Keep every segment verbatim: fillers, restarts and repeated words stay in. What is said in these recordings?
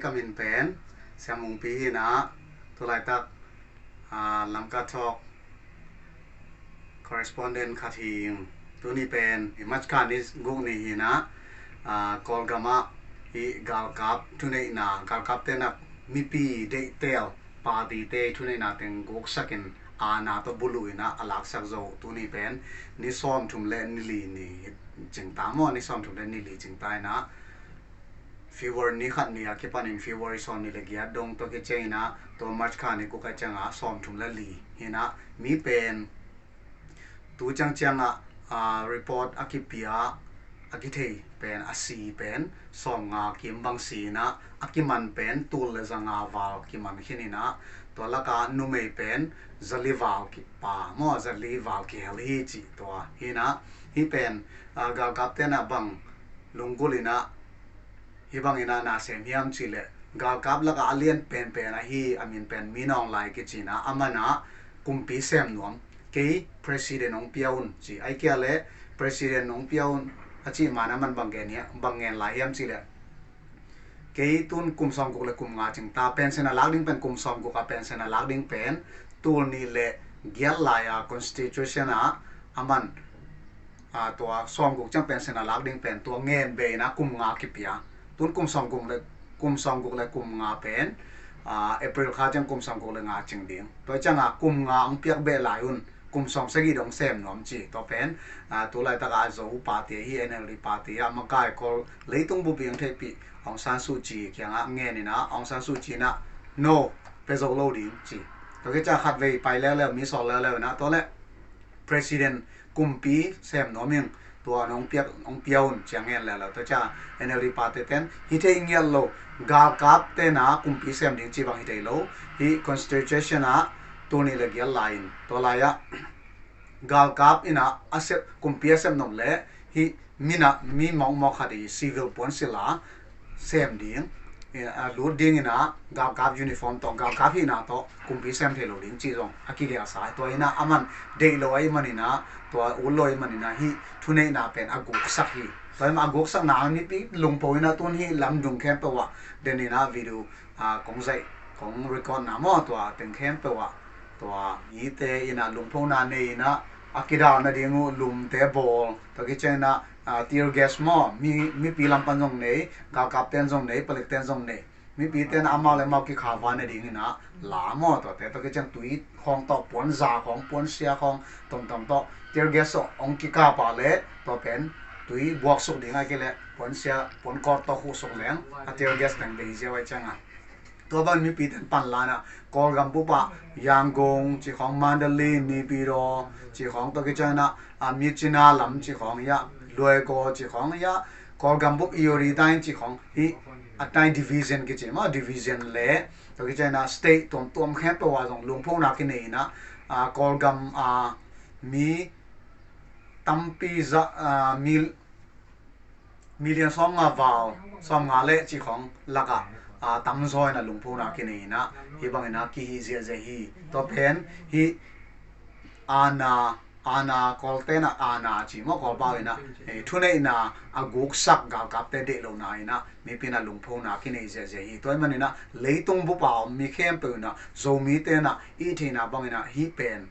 Ka min pen Siam Mungpi hi a, tulaitak, ah, Lamka Talk correspondent khat hi ing. Tuni pen, i March kha ni guk ni hi a, ah, Kawlgam ah i galkap thuneihna, galkapte'n a mipi deihtel, party te thuneihna teng guksak in, ah, na toh bulu in a laksak zou. Tuni pen ni sawmthum leh ni li ni ching ta maw, ni sawmthum leh ni li ching ta in a, February ni khat ni a kipan in February sawmnih leh giat dong toh kichiang in a, tua March kha ni guk a chiang a sawmthum leh li hi a, mi pen tu chiangchiang a, ah, report a kipia, a kithei pen, a si pen sawmnga kim bang si in a, a kiman pen tul leh zanga val kiman khin in a, tua lak a numei pen zali val kipa maw, zali val kihel hi chi tua hi a, hi pen, ah, galkapte'n a bang lunggulh in a, hibang in a na sem hiam chih leh, galkap lak a a lian penpen ahi, a min pen Min Aung Hlaing kichi a, aman a kumpi sem nuam, kei president hong pia un chi, ahihkeileh president hong pia un a chih ma in aman bang gen hia, bang ngen lai hiam chih leh, kei tun kum sawmguk leh kum nga ching ta, pension a lak ding pen kum sawmguk a pension a lak ding pen, tul nih leh giat lai a constitution a, aman, ah, tua sawmguk chiang pension a lak ding pen tua ngen be in a kum nga kipia. Tun kum sawmguk leh, kum sawmguk leh kum nga pen, ah, April kha chiang kum sawmguk leh nga ching ding. Tua chiang a kum nga hong piak be lai un, kum sawmsagih dong sem nuam chi. Tua pen, ah, tulaitak a Zou party hi, N L D party a makai Kawl leitung bup in theihpih Aung San Suu Kyi kiang a ngen in a, Aung San Suu Kyi in a, no, pe zou lou ding chi. Tua kichiang khatvei pai leuleu, mi sawl leuleu in a, tua leh president kumpi sem nuam ing, tua hong pia, hong pia un chi a ngen leuleu. Tua chiang N L D party te'n hih theih ngial lou, galkapte'n a kumpi sem ding chih bang hi theilou, hi constitution a tul nih leh giat lai in, tua lai a galkap in a, a sep, kumpi a sem nuam leh, hi mi in a, mi mawkmawk khat hi civil puansilh a sem ding, eh, a lut ding in a, galkap uniform toh, galkap hihna toh kumpi sem theilou ding chih zong a kigelh sa. Tua in a aman deihlou ahihman in a, tua utlou ahihman in a, hi thuneihna pen a guksak hi. Tua in a guksakna mipi lungpho in a, tun hi lamdung khempeuh ah den in a video, ah, kong zaih, kong record na maw, tua teng khempeuh ah, tua mite in a lungphona nei in a, a kidalna ding uh lumte bawl, tua kichiang in a, ah, tear gas maw, mi, mipi lam pan zong nei, galkapte'n zong nei, palikte'n zong nei. Mipite'n amau leh amau kikhavana ding in a la maw, tuate toh kichiang tui khawng toh, puanza khawng, puansia khawng, tuamtuam toh, tear gas toh hong kikap a leh, tua pen tui buak suk ding ahihkeileh, puansia, puankawr toh khuh suk leng, a tear gas teng bei ziau ahih chiang a. Tua bang mipite'n panlakna, Kawlgam bup a, Yangon chih khawng, Mandalay, Naypyidaw chih khawng, toh kichiang in a, ah, Myitkyina lam chih khawng, ya, Loikaw chih khawng, ya, Kawlgam bup Irrawaddy chih khawng, hi, a tai division kichi maw, division leh, toh kichiang in a state tuamtuam khempeuh ah zong lungphona kinei in a, ah, Kawlgam, ah, mi tampi za, ah, mil, million sawmnga val, sawmnga leh chih khawng lak a, ah, tamzaw in a lungphona kinei in a, hibang in a kihih ziahziah hi. Tua pen, hi, ana, ana, Kawlte'n a ana chi maw, Kawlpau in a, eh, thuneihna a guksak galkapte deihlouhna in a, mipi'n a lungphona kinei ziahziah hi. Tua ahihman in a, leitung bup a om mi khempeuh in a, Zomite'n a, i theihna bang in a, hi pen,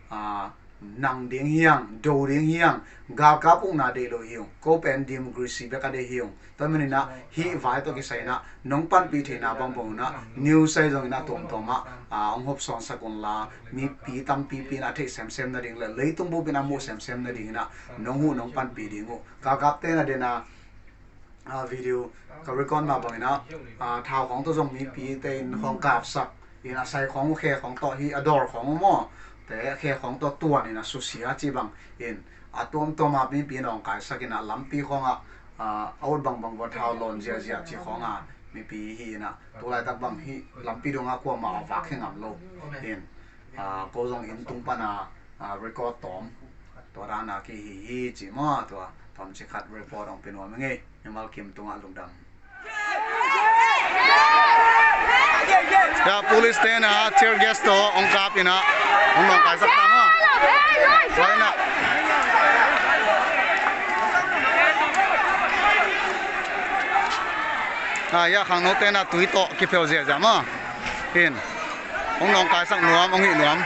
ah, nang ding hiang, dou ding hiang, galkap ukna deih lou hi ung, kou pen democracy bek a deih hi ung. Tua ahihman in a, hi vai toh kisai in a, nong panpih theihna bangbang un a, news ah zong in a tuamtuam ah, ah, hong hopsawn sak un la, mipi tampipi'n a theih semsemna ding leh, leitung bup in a muh semsemna ding in a, nong huh nong panpih ding uh. Galkapte'n a den a, ah, video ka record mah bang in a, ah, thau khawng toh zong mipite'n hong kapsak in a, sai khawng uh, khe khawng toh, hi a dawr khawng uh maw, te khe khawng toh tuan in a susia chih bang in, a tuamtuam ah mipi'n hong kaisak in a, lampi khawng ah, ah, a ut bangbang ua thau lawn ziahziah chih khawng ah, mipi hi in a, tulaitak bang hi lampi dung ah kuamah a vak khe ngam lou in, ah, kou zong inn tung pan a, ah, record tawm, tua dan a kihih hi chi maw, tua tawmchik khat report hong pe nuam ing e. Mimal kim tungah lungdam. Ya, police te'n a tear gas toh hong kap in a, hong hong kaisak ta maw. Tua in a. Ah, ya, khangnoute na tui toh kiphel ziahziah maw. Hin. Hong nawngkaisak nuam, hong hih nuam.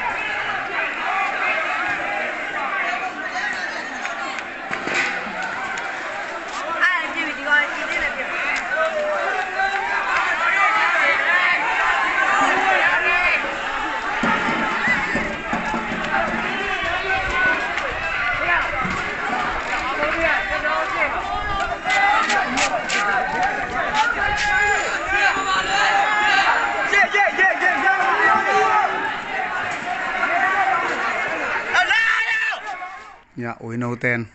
Ya, uinouten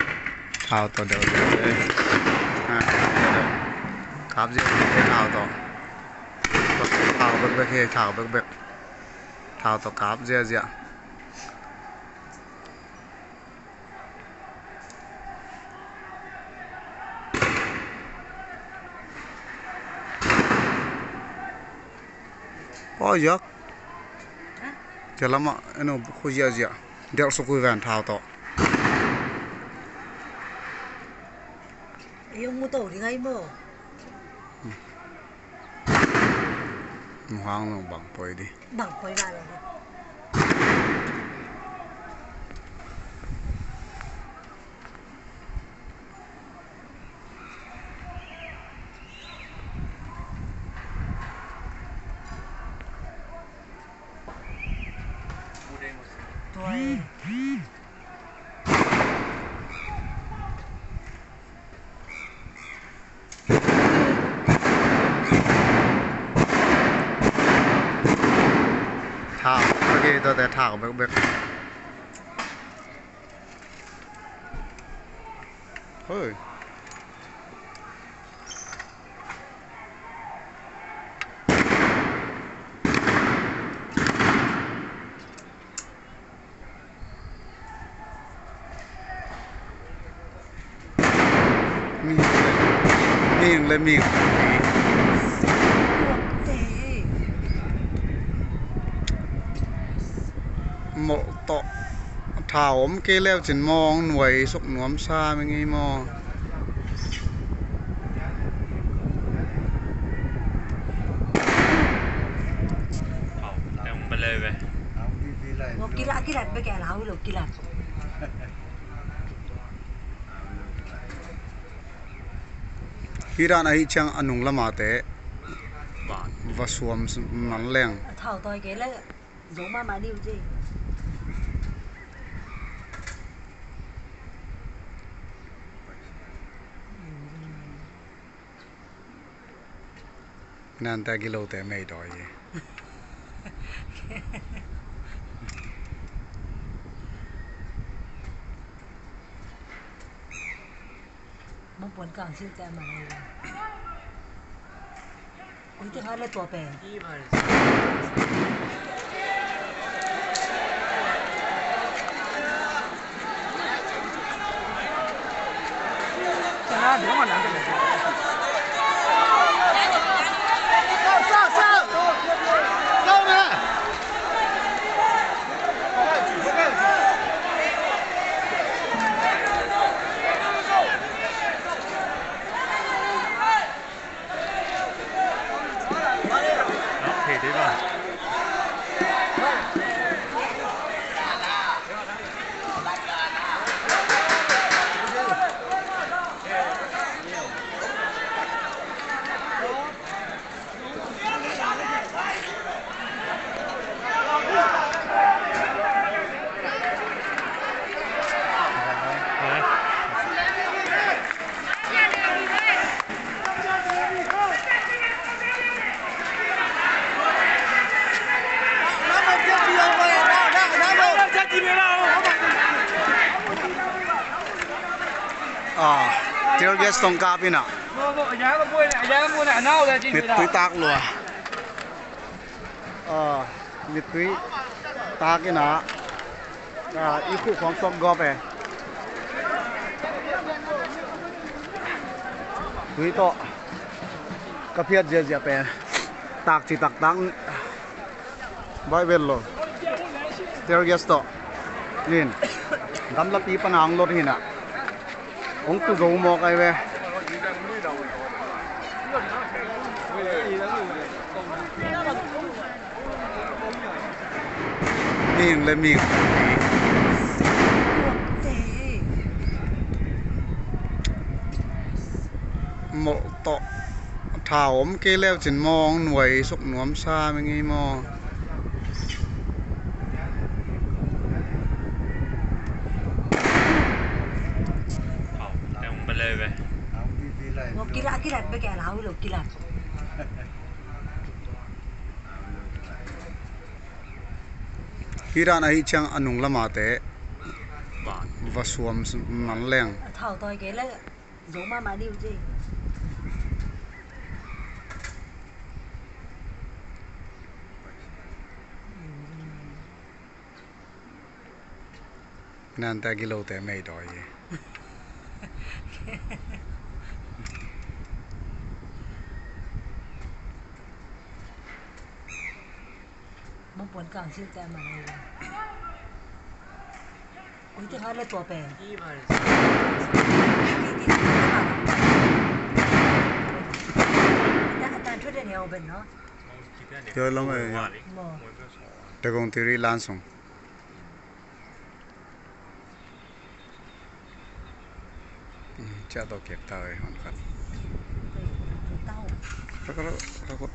thau toh deuh deuh e. Ha, kap ziahziah e thau toh. Thau bekbek e, thau bekbek. Thau toh kap ziahziah. Oh, yak. Tia lama, eno, khu ziahziah. Delh suk uh ven thau toh. Ei, hong mu tou ding ahi maw. Muhang nong bang poi di. Bang poi ba lo di. Tua e. Thak, okay, tua te thak bekbek. Hoi. Mihing le, mihing le mihing. Molh toh. Thau om kei leu chin maw, nuai suk nuam sa mai ngei maw. Thau, teng bele ve. Mo kilat, kilat bek a lau lo kilat. Hi dan ahi chiang a nung lama te va suam man leng. Thau toi kei le zo mahmah di uh chi. Nan ta gilo te mei doi. Mo pon kang sil te ma. Ui te ha le tua pen. Ah, tear gas tong kap in a. Mittui tak lua. Ah, mittui tak in a. Ah, i khuh khong sok gawp e. Tui toh ka phiat ziahziah pen. Tak chi taktak. Bai vel lo. Tear gas toh. Nin. Gamlapi pan a hong lot hi na. Hong tu zou mawk ahi ve. Ming le ming. Mo to. Thau om kei leu chin mong nuai suk nuam sa mi ngi mo. Hau, te ong bele be. Ngo kilat, kilat be ke lau lo kilat. Hi dan ahi chiang a nung lama te va suam man leng. A thau toi ke le zo ma ma diu chi. Nan ta gilo te mei doi. Mo pon kang sil te ma nei la. Ui te ha le tua pen. Ita hatan thu de ne o ben no. Tio long e ya. Mo. Te kong tiri lan sung. Cha to kek ta e hon khat. Khat khat khat khat.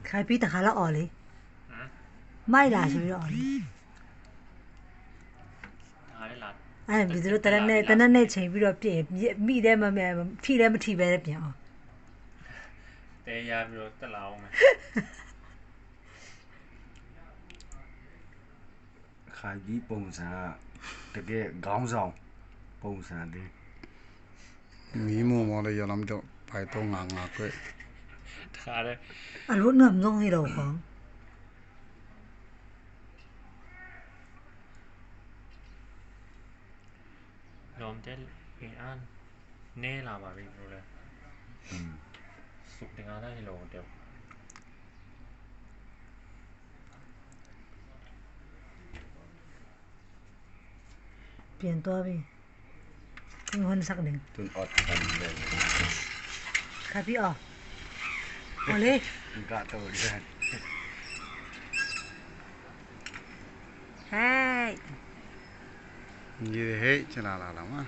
Khai pi ta khala oli. Mai la su oli. Ai, video tana ne, tana ne chei video pi, mi de ma, mi, pi de ma thi be pi. Te ya video ta lau me. Khai di pong sa, te ke gaung zong pong sa de. Mi mu mo le ya lam jo pai to nga nga kwe. Tha de. A lut ngam zong hi lo khong. Lawmte e an ne la ma bik ru le. Suk ding a la hi lo deuh. Pian tua bi. King hon sak ding. Tun ot kan le. Khapi o. Ole. Ka to le. Hai. Ni hei chala la la ma.